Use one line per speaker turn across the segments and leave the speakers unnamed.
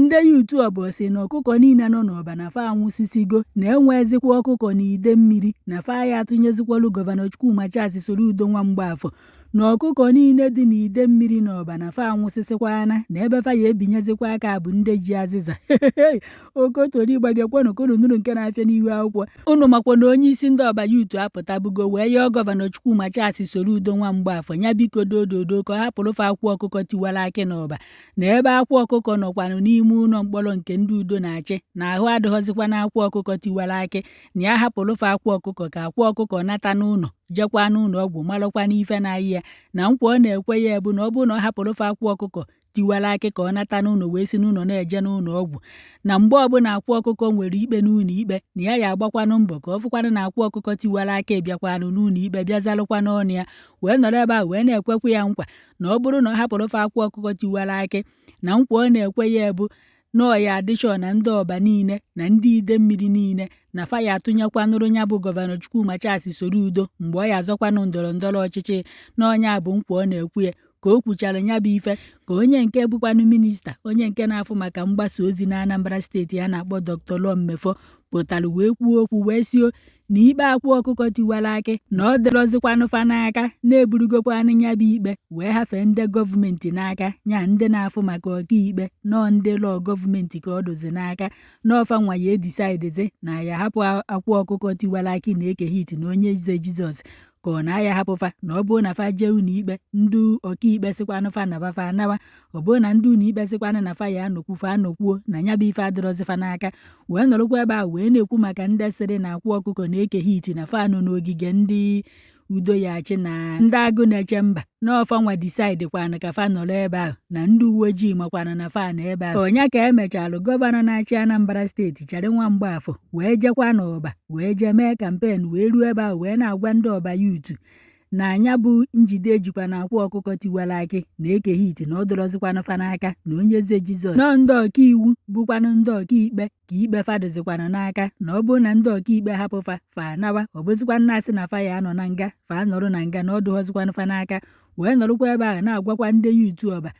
Ndị youth Ọba sị na ọkụkọ niile nọ n'Ọba na fa anwụsịsịgo, na enwezikwa ọkụkọ na ide mmiri, na fa ya atụnyezikwalụ Gọvanọ Chukwuma Charles Soludo nwa Mgbafọ, na ọkụkọ niile dị n'ide mmiri n'Ọba na fa anwụsịsịkwana, na ebe fa ya ebinyezikwa aka bụ ndị ji azịza. Okotori gbabiakwanụ ka unu nụrụ nke na-afịa n'ihu akwụkwọ. Unu makwa na onye isi ndị Ọba youth apụtabugo wee yọọ Gọvanọ Chukwuma Charles Soludo nwa Mgbafọ nya biko dododo ka ọ hapụrụ fa akwa ọkụkọ tiwara akị n'Ọba, na ebe akwa ọkụkọ nọkwanụ n'ime ụlọ mkpọrọ nke ndị udo na-achị, na ahụ adịghọzikwa na akwa ọkụkọ tiwara akị, na ya hapụrụ fa akwa ọkụkọ ka akwa ọkụkọ nata n'ụlọ, jekwa n'ụlọ ọgwụ malụkwa n'ife na-ayị ya, na nkwa ọ na-ekwe ya bụ na ọ bụrụ na ọ hapụrụ fa akwa ọkụkọ tiwara akị ka ọ nata n'ụlọ wee si n'ụlọ na-eje n'ụlọ ọgwụ, na mgbe ọbụla akwa ọkụkọ nwere ikpe n'ụlọ ikpe, na ya ya agbakwanụ mbọ ka ọ fụkwanụ na akwa ọkụkọ tiwara akị bịakwanụ n'ụlọ ikpe bịa zalụkwa n'ọnụ ya, wee nọrọ ebe ahụ wee na-ekwekwa ya nkwa na ọ bụrụ na ọ hapụrụ fa akwa ọkụkọ tiwara akị, na nkwa ọ na-ekwe ya bụ na ọ ya adị sure na ndị Ọba niile na ndị ide mmiri niile na fa ya atụnyekwanụrụ ya bụ Gọvanọ Chukwuma Charles Soludo mgbe ọ ya azọkwanụ ndọrọ ndọrọ ọchịchị, na ọnya bụ nkwa ọ na-ekwu ya. Ka o kwuchara ya bụ ife, ka onye nke bụkwanụ minista, onye nke na-afụ maka mgbasa ozi na Anambra steeti a na-akpọ Dr. Law Mefor pụtara wee kwuo okwu wee sio na ikpe akwa ọkụkọ tiwara akị na ọ dịrọzikwanụ fa n'aka, na-eburugokwanụ ya bụ ikpe wee hafee ndị gọọmenti n'aka, nya ndị na-afụ maka ọkaikpe nọọ ndị law gọọmenti ka ọ dụzi n'aka, n'ọfa nwa ya edisaidzi na ya hapụ akwa ọkụkọ tiwara akị na Eke Hit na onye eze Jizọs, ka ọ na-aya hapụ fa, na ọ bụrụ na fa jee ụlọ ikpe, ndị ọkaikpe sịkwanụ fa naba, fa anawa, ọ bụrụ na ndị ụlọ ikpe sịkwanụ na fa ya anọkwu, fa anọkwuo, na ya bụ ife adịrọzi fa n'aka. Wee nọrọkwa ebe ahụ wee na-ekwu maka ndị sịrị na akwa ọkụkọ na Eke Hit na fa nọ n'ogige ndị udo ya achị na ndị agụ na-eche mba, na ọfa nwa decide kwanụ ka fa nọrọ ebe ahụ, na ndị uwe ojii makwanụ na fa nọ ebe ahụ. Ọnya ka emechalụ gọvanọ na-achị Anambra steeti Charlie nwa Mgbafọ wee jekwa n'Ọba wee jee mee campaign, wee ruo ebe ahụ wee na-agwa ndị Ọba youth na anya bụ njide ejikwa na akwa ọkụkọ tiwara akị na Eke Hit na ọ dọrọzikwanụ fa n'aka na onye eze Jizọs nọ ndị ọkaiwu bụkwanụ ndị ọkaikpe ka ikpe fa dịzikwanụ n'aka, na ọ bụrụ na ndị ọkaikpe hapụ fa, fa anawa, ọ bụzikwa nna asị na fa ya anọ na nga, fa nọrọ na nga, na ọ dụghọzikwanụ fa n'aka. Wee nọrọkwa ebe ahụ na-agwakwa ndị youth Ọba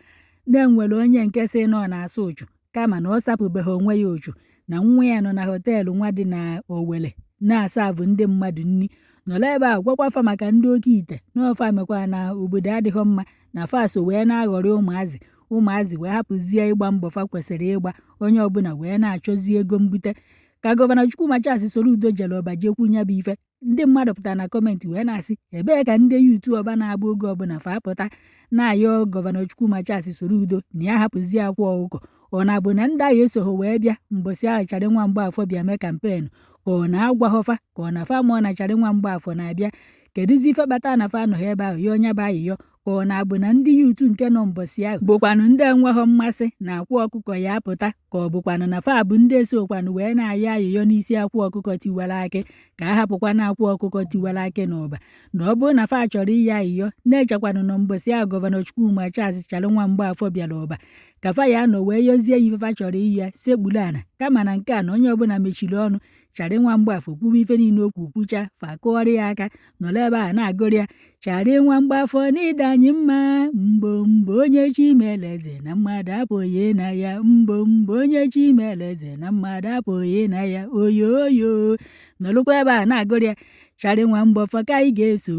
na-enwere onye nke sị na ọ na-asa ụchụ kama na ọ sapụbeghị onwe ya ụchụ, na nwa ya nọ na họteelụ nwa dị na Owere na-asavụ ndị mmadụ nri, nọrọ ebe a gwakwa fa maka ndị oke ite na ọfa mekwa na obodo adịghị mma, na fa so wee na-aghọrị ụmụazị, ụmụazị wee hapụzie ịgba mbọ fa kwesịrị ịgba, onye ọbụla wee na-achọzi ego mbute. Ka Gọvanọ Chukwuma Charles Soludo jere Ọba jekwu nya bụ ife, ndị mmadụ pụtara na comment wee na-asị ebee ka ndị youth Ọba na-agba oge ọbụla fa apụta na-ayọ Gọvanọ Chukwuma Charles Soludo na ya hapụzie akwa ọkụkọ, ọ na-abụ na ndị ahụ esogho wee bịa mbọsị ahụ Charlie nwa Mgbafọ bịa mee campaign, ka ọ na-agwaghọfa, ka ọ na fa mụọ na Charlie nwa Mgbafọ na-abịa, kedụzi ife kpata na fa anọghị ebe ahụ yọọ nya bụ ayịyọ, ka ọ na-abụ na ndị youth nke nọ mbọsị ahụ bụkwanụ ndị enweghọ mmasị na akwa ọkụkọ ya apụta, ka ọ bụkwanụ na fa bụ ndị esokwanụ wee na-ayọ ayịyọ n'isi akwa ọkụkọ tiwara akị ka a hapụkwana akwa ọkụkọ tiwara akị n'Ọba, na ọ bụrụ na fa chọrọ ịyọ ayịyọ na-echekwanụ na mbọsị ahụ Gọvanọ Chukwuma Charles Charlie nwa Mgbafọ bịara Ọba ka fa ya nọ wee yọzie ya ife fa chọrọ ịyọ ya sekpuru ana, kama na nke a na onye ọbụla mechiri ọnụ. Charlie nwa Mgbafọ kwuwe ife niile okwu kwucha, fa kụọrọ ya aka, nọrọ ebe a na-agụrụ ya Charlie nwa Mgbafọ n'ịdị anyị mma, mgbo mgbo onye chi mere eze na mmadụ apụghị na ya, mgbo mgbo onye chi mere eze na mmadụ apụghị na ya, oyo oyo, nọrọkwa ebe a na-agụrụ ya Charlie nwa Mgbafọ ka anyị ga-eso,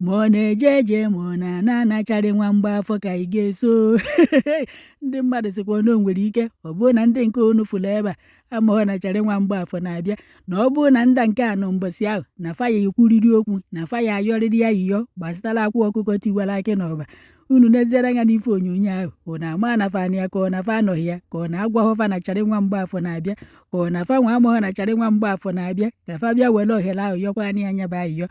ma ọ na-eje eje ma ọ na-ana ana, Charlie nwa Mgbafọ ka anyị ga-eso. Ndị mmadụ sịkwa na o nwere ike ọ bụrụ na ndị nke unu fụrụ ebe a amaghọ na Charlie nwa Mgbafọ na-abịa, na ọ bụrụ na ndị nke a nọ mbọsị ahụ na fa ya ekwuriri okwu, na fa ya ayọrịrị ayịyọ gbasatara akwa ọkụkọ tiwara akị n'Ọba. Unu neziere anya n'ife onyonyo ahụ, ọ na-ama na fa ya ka ọ na fa anọghị ya, ka ọ na-agwaghọ fa na Charlie nwa Mgbafọ na-abịa, ka ọ na fa nwa amaghọ na Charlie nwa Mgbafọ na-abịa, ka fa bịa were ohere ahụ yọkwa anya anya bụ ayịyọ.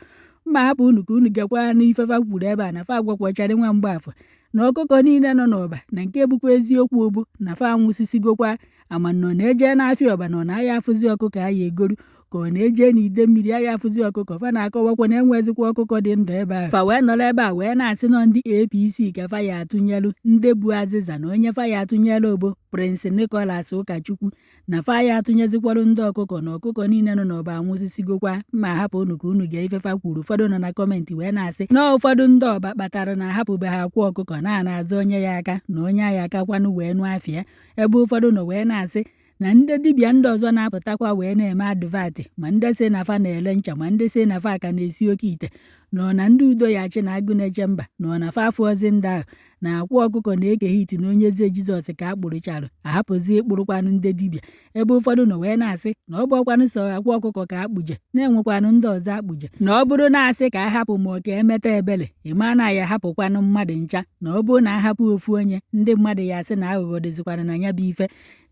Mma hapụ unu ka unu gekwa n'ife fa kwuru ebe a na fa agwakwa Charlie nwa Mgbafọ na ọkụkọ niile nọ n'Ọba na nke bụkwa eziokwu bụ na fa anwụsịsịgokwa, ama nọ na-eje n'afịa Ọba na ọ na-aya afụzi ọkụkọ aya egoru, ka Ka ọ na-eje n'ide mmiri agha afụzi ọkụkọ? Fa na-akọwakwa na enwezikwa ọkụkọ dị ndụ ebe ahụ. Fa wee nọrọ ebe a wee na-asị nọ ndị APC ka fa ya atụnyelu ndị bụ azịza, na onye fa ya atụnyelu bụ Prince Nicholas Ụkachukwu, na fa ya atụnyezikwarụ ndị ọkụkọ, na ọkụkọ niile nọ n'Ọba anwụsịsịgokwa. Ma hapụ unu ka unu gee ife fa kwuru. Ụfọdụ nọ na comment wee na-asị na ụfọdụ ndị Ọba kpatara na ahapụbeghị Akwa Ọkụkọ na a na-azụ onye ya aka na onye agha akakwanụ wee nụ afịa, ebe ụfọdụ nọ wee na-asị na ndị dibịa ndị ọzọ na-apụtakwa wee na-eme advert, ma ndị sị na fa na-ele ncha, ma ndị sị na fa ka na-esi oke ite, nọ na ndị udo ya achị na agụ na-eche mba nọ na fa afụọzi ndị ahụ na Akwa Ọkụkọ na-eke hit na Onye Eze Jizọs ka a kpụrụcharụ ahapụzi ịkpụrụkwanụ ndị dibịa, ebe ụfọdụ nọ wee na-asị na ọ bụkwanụ sọ Akwa Ọkụkọ ka akpụje, na-enwekwanụ ndị ọzọ akpụje, na ọ bụrụ na-asị ka a hapụ ma ọ ka emeta ebele, ịma na ya hapụkwanụ mmadụ ncha, na ọ bụrụ na ahapụ ofu onye, ndị mmadụ ya asị na aghụghọ dịzikwanụ na ya bụ ife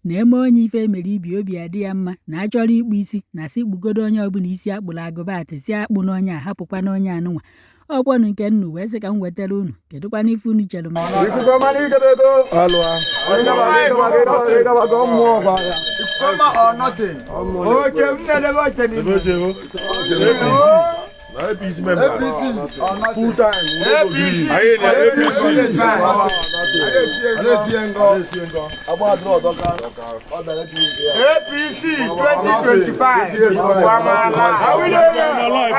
na-eme onye ife emere ibi obi adị ya mma, na achọrọ ịkpụ isi na sị kpụgodo onye ọbụla isi akpụrụ agụba atị si akpụ n'onye a hapụkwa n'onye anụnwa. Ọkwanụ nke nnu wee sị ka m wetara unu. Kedụkwanụ ife unu chere maka ya?
Ikuku ọma n'igebe ego.
Alụa.
Ikuku ọma or nothing. Oche m na-edebe oche n'ime.
Na APC member.
APC or nothing.
Full time.
APC.
Anyị na APC.
APC 2025. Ọkwamala. Awide, awide.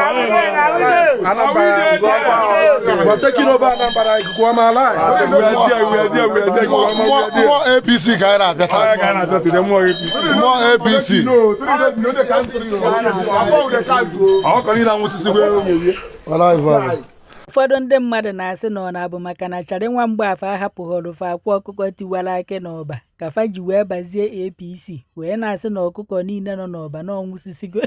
We're taking over Anambra. Ikuku ọma alive.
We are there, we are there, we are there. Ikuku ọma, we are there.
Mmụọ APC ka anyị na-abịa taa.
Anyị ga na-abịa today, mmụọ APC.
Mmụọ APC.
Ọkọ niile anwụsịsịgo.
Alive, alive.
Ụfọdụ ndị mmadụ na-asị na ọ na-abụ maka na Charị nwa Mgbafọ ahapụghọrọ fa Akwa Ọkụkọ tiwara akị n'Ọba ka fa ji wee bazie APC, wee na-asị na ọkụkọ niile nọ n'Ọba na ọnwụsịsịgo,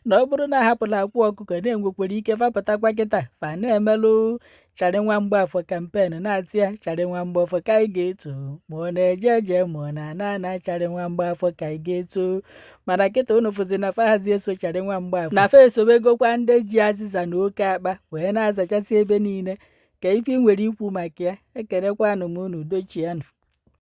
na ọ bụrụ na ahapụla Akwa Ọkụkọ, na-enwekwara ike fapụtakwa kịta fa na-emelụ Charị nwa Mgbafọ campaign, na-atị ya, "Charị nwa Mgbafọ ka anyị ga-eto, ma ọ na-eje eje, ma ọ na-ana ana, Charị nwa Mgbafọ ka anyị ga-eto." Mana kịta unu fụzi na fa hazi eso Charị nwa Mgbafọ, na fa esobegokwa ndị ji azịza na oke akpa wee na-azachasị ebe niile. Ka ife ị nwere ikwu maka ya? Ekenekwanụ m unu, dochianụ.